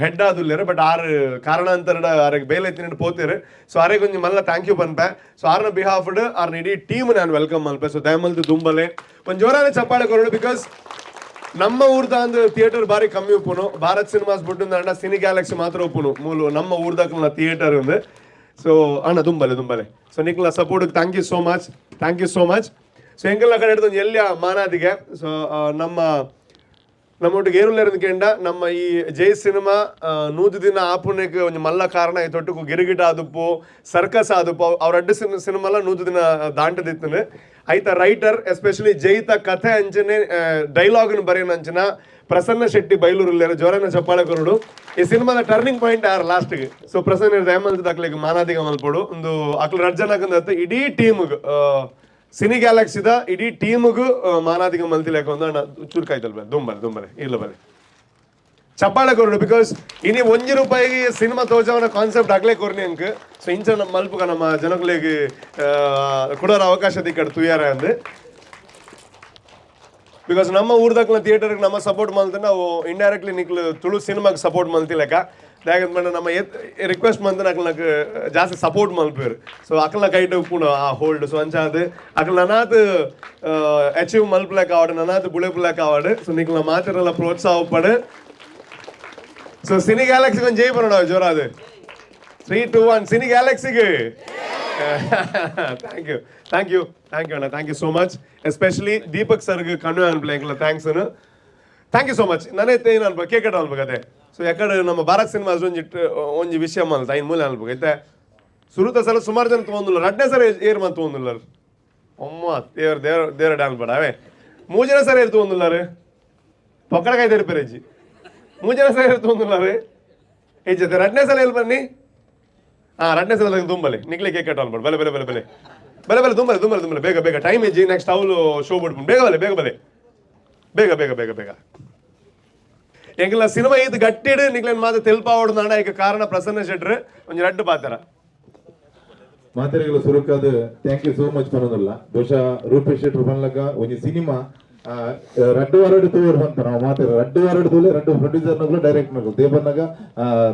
ಹೆಡ್ ಆದುಲ್ಲೇರು, ಬಟ್ ಆರ್ ಕಾರಣಾಂತರಡ ಆರಿಗೆ ಬೇಲೆ ತಿನ್ನಡು ಪೋತೇರು. ಸೊ ಆರಿಗೆ ಒಂಜಿ ಮಲ್ಲ thank you ಪನ್ಪೆ. ಸೊ ಆರ್ನ ಬಿಹಾಫ್ ಆರ್ನ ಇಡೀ ಟೀಮ್ ನಾನು welcome ಮಲ್ಪೆ. ಸೊ ದಯಮಲ್ದು ದುಂಬಲೆ ಒಂಜಿ ಜೋರಾನ ಚಪ್ಪಾಳೆ ಕೊರಡು. Because ನಮ್ಮ ಊರ್ದ ಅಂದ್ರೆ ಥಿಯೇಟರ್ ಬಾರಿ ಕಮ್ಮಿ ಉಪ್ಪುನು. ಭಾರತ್ ಸಿನಿಮಾಸ್ ಬಿಟ್ಟು ಅಣ್ಣ ಸಿನಿ ಗ್ಯಾಲಕ್ಸಿ ಮಾತ್ರ ಉಪ್ಪುನು ಮೂಲು ನಮ್ಮ ಊರ್ದಾಕಲ್ನ ಥಿಯೇಟರ್ ఉంది. ಸೊ ಅಣ್ಣ ದುಂಬಲೆ ದುಂಬಲೆ. ಸೊ ನಿಕ್ಲ support thank you so much, thank you so much. So ಎಂಕೆಲ್ಲ ಕಡೆ ಹಿಡ್ದು ಎಲ್ಲಿಯ ಮಾನಾದಿಗೆ. ಸೊ ನಮ್ಮ ನಮ್ಮೊಟ್ಟಿಗೆ ಏರುಲ್ಲೇರಂದು ಕೇಂಡ ನಮ್ಮ ಈ ಜೈ ಸಿನಿಮಾ 100 ದಿನ ಆಪುನೆಗ್ ಒಂಜಿ ಮಲ್ಲ ಕಾರಣ ಐತೊಟ್ಟುಗು ಗಿರಿಗಿಟ ಆದುಪ್ಪು, ಸರ್ಕಸ್ ಆದುಪ್ಪು, ಅವ್ರ ಅಡ್ಡು ಸಿನಿಮಾಲ 100 ದಿನ ದಾಂಟದಿತ್ತನು. ಐತ ರೈಟರ್ ಎಸ್ಪೆಷಲಿ ಜೈತ ಕಥೆ ಅಂಚನೆ ಡೈಲಾಗ್ ಬರೆಯನ ಅಂಚನ ಪ್ರಸನ್ನ ಶೆಟ್ಟಿ ಬೈಲೂರು, ಜೋರನ ಚಪ್ಪಾಳೆ ಕೊರಡು. ಈ ಸಿನಿಮಾದ ಟರ್ನಿಂಗ್ ಪಾಯಿಂಟ್ ಆರ್ ಲಾಸ್ಟ್ಗೆ. ಸೊ ಪ್ರಸನ್ನ ದಯಮಲ್ತ ದಾಖಲೆಗೆ ಮಾನಾದಿಗ ಮಲ್ಪೊಡು. ಒಂದು ಅಕ್ಲು ರಡ್ಡ್ ಜನ ಇಡೀ ಟೀಮ್ಗ್, ಸಿನಿ ಗ್ಯಾಲಕ್ಸಿದ ಇಡೀ ಟೀಮ್ಗೂ ಮಾನಾದಿಗ ಮಲ್ತಿಲೇಕ ಒಂದು ಅಣ್ಣ ಚುರುಕಾಯ್ತಲ್ ಬಲೆ ದುಂಬಲೆ ದುಂಬಲೆ ಇಲ್ಲ ಬಲೆ ಚಪ್ಪಾಳೆ ಕೊರಡು. Because ಇನಿ 1 ರೂಪಾಯಿಗೆ ಸಿನಿಮಾ ತೋಜವನ ಕಾನ್ಸೆಪ್ಟ್ ಆಗ್ಲೇ ಕೊರ್ನಿ ಅಂಕ್. ಸೊ ಇಂಚ ನಮ್ಮ ಮಲ್ಪುಗ ನಮ್ಮ ಜನಗಳಿಗೆ ಕೊಡೋರ ಅವಕಾಶ ದಿಕ್ಕಡ್ ತುಯಾರ ಅಂದ್. Because ನಮ್ಮ ಊರ್ದಕ್ಲ ಥಿಯೇಟರ್ಗೆ ನಮ್ಮ ಸಪೋರ್ಟ್ ಮಲ್ತ ನಾವು ಇಂಡೈರೆಕ್ಟ್ಲಿ ನಿಕ್ಲು ತುಳು ಸಿನಿಮಾಗೆ ಸಪೋರ್ಟ್ ಮಲ್ತಿಲೆಕ್ಕ. ಯಾಕಂದ್ರೆ ನಮ್ಮ ರಿಕ್ವೆಸ್ಟ್ ಮಂತ್ ಅಕ್ಲಕ್ ಜಾಸ್ತಿ ಸಪೋರ್ಟ್ ಮಲ್ಪೇರು. ಸೊ ಅಕ್ಲ ಕೈಟ್ ಉಪ್ಪುಂಡು ಆ ಹೋಲ್ಡ್. ಸೊ ಅಂಚ ಅದು ಅಕ್ಲ ನನಾತ್ ಅಚೀವ್ ಮಲ್ಪಲಕ್ ಆವಡ್, ನನಾತ್ ಬುಳೆಪುಲಕ್ ಆವಡ್. ಸೊ ನಿಕ್ಲ ಮಾತೆರೆಲ್ಲ ಪ್ರೋತ್ಸಾಹ ಉಪ್ಪಡು. ಸೊ ಸಿನಿ ಗ್ಯಾಲಕ್ಸಿ ಒಂಜಿ ಜೈ ಬರೋಣ ಜೋರಾದ. 3, 2, 1, cine ಗ್ಯಾಲಕ್ಸಿಗೆ! Thank you, thank you, thank you ಅಣ್ಣ. Thank you so much. Especially Deepak ಸರ್ಗ್ ಕಣ್ಣು ಅನ್ಪ್ಲೆ ಎಂಕ್ಲ thanks. Thank you so much. ನಾನೇ ಏನು ಅನ್ಬೇಕು, ಕೇಕ್ ಕಟ್ ಅನ್ಬೇಕು ಅದೇ. ಸೊ ಯಾಕಡೆ ನಮ್ಮ ಭಾರತ್ ಸಿನಿಮಾಸ್ ಒಂಜಿ ಒಂಜಿ ವಿಷಯ ಮಲ್ತ ಐನ್ ಮೂಲೆ ಅನ್ಬೇಕು ಐತೆ. ಸುರುತ ಸಲ ಸುಮಾರು ಜನ ತಗೊಂಡಿಲ್ಲ, ರಡ್ಡನೇ ಸಲ ಏರ್ ಮಂತ್ ತಗೊಂಡಿಲ್ಲ. ಅಮ್ಮ ದೇವ್ರ ದೇವ್ರ ದೇವ್ರ ಡ್ಯಾನ್ಸ್ ಬೇಡ ಅವೇ. ಮೂರು ಜನ ಸರ್ ಏರ್ ತಗೊಂಡಿಲ್ಲಾರು? ಪೊಕ್ಕಡಕಾಯಿ ತೆರಿಪೆರೆಜ್ಜಿ. ಮೂರು ಜನ ಸರ್ ಏರ್ ತಗೊಂಡಿಲ್ಲಾರು ಏಜ್? ರಡ್ಡನೇ ಸಲ ಎಲ್ಲಿ ಬನ್ನಿ. ಹಾ, ರಡ್ಡನೇ ಸಲ ತುಂಬಲೆ ನಿಕ್ಲೆ ಕೇಕ್ ಕಟ್ ಅನ್ಬೇಡ. ಬಲೆ ಬಲೆ ಬಲೆ ಬಲೆ ಬಲೆ ಬಲೆ, ತುಂಬಲೆ ತುಂಬಲೆ ತುಂಬಲೆ, ಬೇಗ ಬೇಗ. ಟೈಮ್ ಇಜ್ಜಿ, ನೆಕ್ಸ್ಟ್ ಅವಳು ಶೋ ಬಿಡ್ಕೊಂಡು. ಬೇಗ ಬಲೆ, ಬೇಗ ಬಲೆ, ಬೇಗ ಬೇಗ ಬೇಗ ಬೇಗ. ಎಂಕಲ್ನ ಸಿನಿಮಾ ಇದು ಗಟ್ಟಿಡು ನಿಕ್ಲೆನ್ ಮಾತ ತೆಲ್ಪಾವಡು ನಾಡ ಈಗ ಕಾರಣ ಪ್ರಸನ್ನ ಶೆಟ್ರು. ಒಂಜಿ ರಡ್ಡು ಪಾತರ. ಮಾತೆರೆಗಳ ಸುರುಕಾದ thank you so much ಪನೋದಲ್ಲ. ಬಹುಶಃ ರೂಪೇಶ್ ಶೆಟ್ರು ಪನ್ಲಕ ಒಂಜಿ ಸಿನಿಮಾ 2 ವಾರಡ್ ತೂವರ್ ಪನ್ಪ. ನಾವು ಮಾತೆರ 2 ವಾರಡ್ ತೂಲೆ. ರಡ್ಡು ಪ್ರೊಡ್ಯೂಸರ್ ನಗಲು, ಡೈರೆಕ್ಟರ್ ನಗಲು ದೇವನ್ನಗ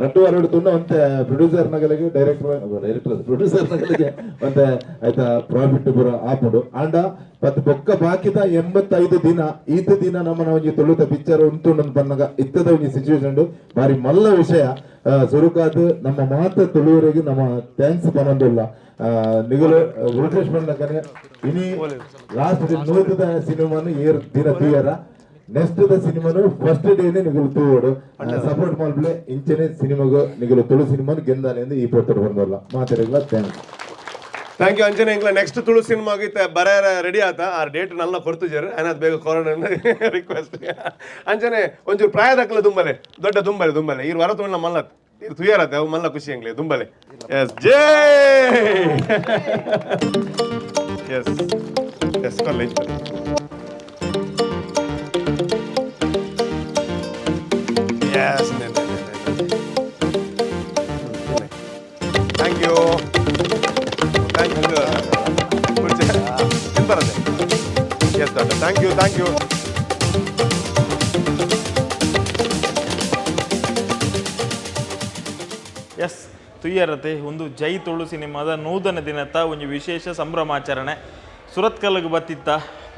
2 ವಾರಡ್ ತೂಂಡ ಒಂತೆ ಪ್ರೊಡ್ಯೂಸರ್ ನಗಲಿಗೆ, ಡೈರೆಕ್ಟರ್ ಡೈರೆಕ್ಟರ್ ಪ್ರೊಡ್ಯೂಸರ್ ನಗಲಿಗೆ ಒಂತೆ ಆಯ್ತಾ ಪ್ರಾಫಿಟ್ ಪೂರ ಆಪುಂಡು. ಆಂಡ ಪತ್ ಬೊಕ್ಕ ಬಾಕಿದ 85 ದಿನ, ಈತ ದಿನ ನಮ್ಮನ ಒಂಜಿ ತುಳುತ ಪಿಕ್ಚರ್ ಉಂಟು ಪನ್ನಗ ಇತ್ತದ ಒಂಜಿ ಸಿಚುವೇಶನ್ ಬಾರಿ ಮಲ್ಲ ವಿಷಯ. ಸುರುಕಾದ್ ನಮ್ಮ ಮಾತ ತುಳುವರೆಗೆ ನಮ್ಮ thanks ಪನೊಂದುಲ್ಲ. ನಿಗಲು ರೂಪೇಶ್ ಪನ್ಲಕನೆ ಇನಿ ಲಾಸ್ಟ್ 100ದ ಸಿನಿಮಾನು ಏರ್ ದಿನ ತೂಯರ, ನೆಕ್ಸ್ಟ್ the ಸಿನಿಮಾನು ಫಸ್ಟ್ ಡೇನೆ ನಿಗಲು ತೂವಡು, ಸಪೋರ್ಟ್ ಮಲ್ಪಲೆ. ಇಂಚನೆ ಸಿನಿಮಾಗ ನಿಗಲು ತುಳು ಸಿನಿಮಾನು ಗೆಂದಾನೆ ಈ ಪೊರ್ತುಡು ಬಂದಲ್ಲ. ಮಾತೆರೆಗ್ಲ thanks. Thank you. ಅಂಚನೆ ಎಂಕ್ಲ ನೆಕ್ಸ್ಟ್ ತುಳು ಸಿನಿಮಾ ಇತ್ತೆ ಬರ ರೆಡಿ ಆತ. ಆ ಡೇಟ್ ನನ್ನ ಕೊರ್ತುಜರ್ ಅನಾದ್ ಬೇಗ ಕೊರೋನಾ ರಿಕ್ವೆಸ್ಟ್. ಅಂಚನೆ ಒಂಚೂರು ಪ್ರಾಯದಕ್ಕಲ ದುಂಬಲೆ, ದೊಡ್ಡ ದುಂಬಲೆ ದುಂಬಲೆ. ಇರು ವರ ತುಣ್ಣ ಮಲ್ಲ ಇರು ತುಯರತ್ತೆ ಅವು ಮಲ್ಲ ಖುಷಿ ಎಂಗ್ಲೆ. ದುಂಬಲೆ. ಎಸ್ ಜೇ ಎಸ್ ಎಸ್ ಕೊಲ್ಲ. S, thank you, thank you. ಬರದೆ ಎಸ್ ದೊಡ್ಡ. Thank you, thank you. S, ತುಯ್ಯರತೆ ಒಂದು ಜೈ ತುಳು ಸಿನಿಮಾದ 100ನೇ ದಿನತ್ತ ಒಂಜಿ ವಿಶೇಷ ಸಂಭ್ರಮಾಚರಣೆ. ಸುರತ್ಕಲ್ಗ್ ಬತ್ತಿತ್ತ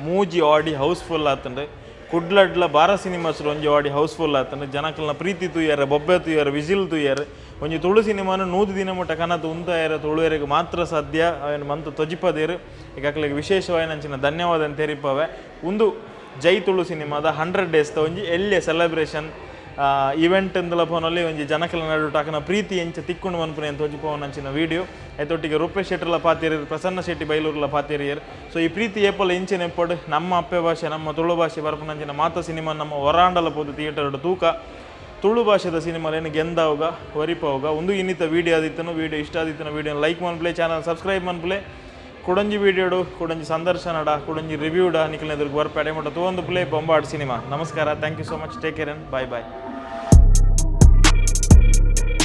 ಮೂಜಿ ಆಡಿ ಹೌಸ್ಫುಲ್ ಆತಂಡು. ಕುಡ್ಲಡ್ಲ ಬಾರ ಸಿನಿಮಾಸ್ ಒಂಜಿ ಆಡಿ ಹೌಸ್ಫುಲ್ ಆತಂಡು. ಜನಕಲ್ನ ಪ್ರೀತಿ ತೂಯರ, ಬೊಬ್ಬೆ ತೂಯರ, ವಿಜಿಲ್ ತೂಯರ್. ಒಂಜಿ ತುಳು ಸಿನಿಮಾನು 100 ದಿನ ಮುಟ್ಟ ಕನತು ಉಂತಾಯರ ತುಳುವೆರೆಗ್ ಮಾತ್ರ ಸಾಧ್ಯ. ಅವೆನ್ ಮಂತ್ ತೊಜಿಪದೇರು. ಈಗ ಅಕ್ಲೆಗ್ ವಿಶೇಷವಾಯಿನಂಚಿನ ಧನ್ಯವಾದ ತೆರಿಪವೆ. ಒಂದು ಜೈ ತುಳು ಸಿನಿಮಾದ 100 ಡೇಸ್ ಒಂಜಿ ಎಲ್ಯ ಸೆಲೆಬ್ರೇಷನ್ ಇವೆಂಟ್ ಇಂದಲ ಫೋನಲ್ಲಿ ಒಂಜಿ ಜನಕಲ ನಡು ಟಾಕನ ಪ್ರೀತಿ ಎಂಚ ತಿಕ್ಕೊಂಡು ಮನ್ಪುನೆ ಅಂತ ಒಂಜಿ ವಿಡಿಯೋ. ಐತೊಟ್ಟಿಗೆ ರೂಪೇಶ್ ಶೆಟ್ಟರ್ಲ ಪಾತೇರಿಯರ್, ಪ್ರಸನ್ನ ಶೆಟ್ಟಿ ಬೈಲೂರ್ಲ ಪಾತೇರಿಯರ್. ಸೊ ಈ ಪ್ರೀತಿ ಏಪಲ ಇಂಚೆ ನೆಪ್ಪಡು. ನಮ್ಮ ಅಪ್ಪೆ ಭಾಷೆ, ನಮ್ಮ ತುಳು ಭಾಷೆ ಬರ್ಪುನಂಚಿನ ಮಾತ ಸಿನಿಮಾ ನಮ್ಮ ಹೊರಾಂಡಲ ಪೋದು ಥಿಯೇಟರ್ ತೂಕ. ತುಳು ಭಾಷೆದ ಸಿನಿಮಾಲೇನು ಗೆಂದಾವುಗ, ಒರಿಪಾವುಗ. ಒಂದು ಇನ್ನಿತ ವೀಡಿಯೋ ಆದಿತ್ತನು. ವೀಡಿಯೋ ಇಷ್ಟ ಆದಿತ್ತನು ವೀಡಿಯೋ ಲೈಕ್ ಮನ್ಪ್ಲೆ, ಚಾನಲ್ ಸಬ್ಸ್ಕ್ರೈಬ್ ಮನ್ಪ್ಲೆ. ಕುಡಂಜಿ ವೀಡಿಯೋಡು, ಕುಡಂಜಿ ಸಂದರ್ಶನಡ, ಕುಡಂಜಿ ರಿವ್ಯೂಡ ನಿಖಿಲ್ ಎದುರು ಬರ್ಪೆ. ಅಡೆ ಮಟ್ಟ ತೂವೊಂದು ಪ್ಲೇ ಬೊಂಬಾಡ್ ಸಿನಿಮಾ. ನಮಸ್ಕಾರ. Thank you so much. Take care and bye bye.